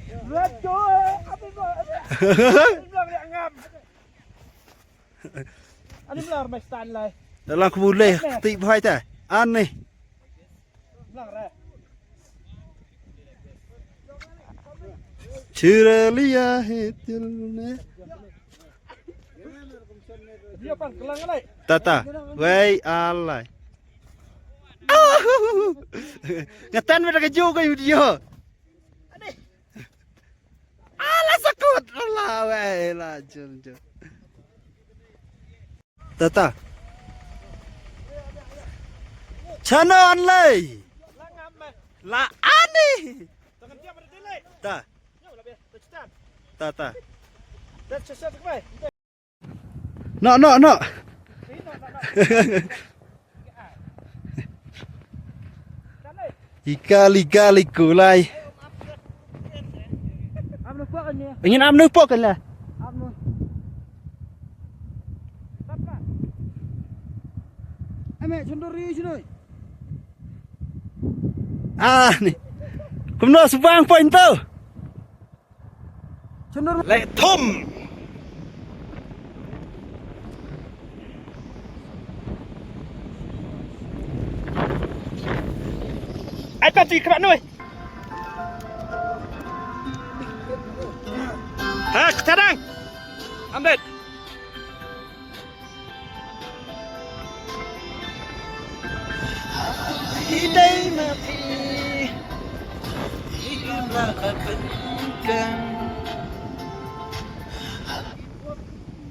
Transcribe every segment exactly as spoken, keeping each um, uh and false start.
Let's go. Ani mlar mai stan lai. Dalam kebulai ketik buhai ta. Aneh. Mlar eh. Chiralia hetil ne. Dia pan kelang lai. Tata. Wei alai. Ngatan beda keju ke video. Ala sakut. Ala wei la jul jul. Tata. Chana anlei. La ani. Ta. Ta ta. No no no. Ikal ikal ikulai. Ingin am nupok kan lah. Ah ni. Kumno subang point tu. Leh thum. Ai pati krak noi. Ha, tadang. Ambet.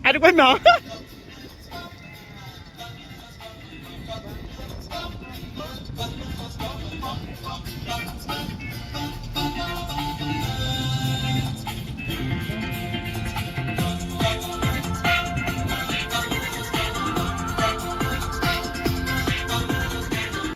Aduh, kau nak?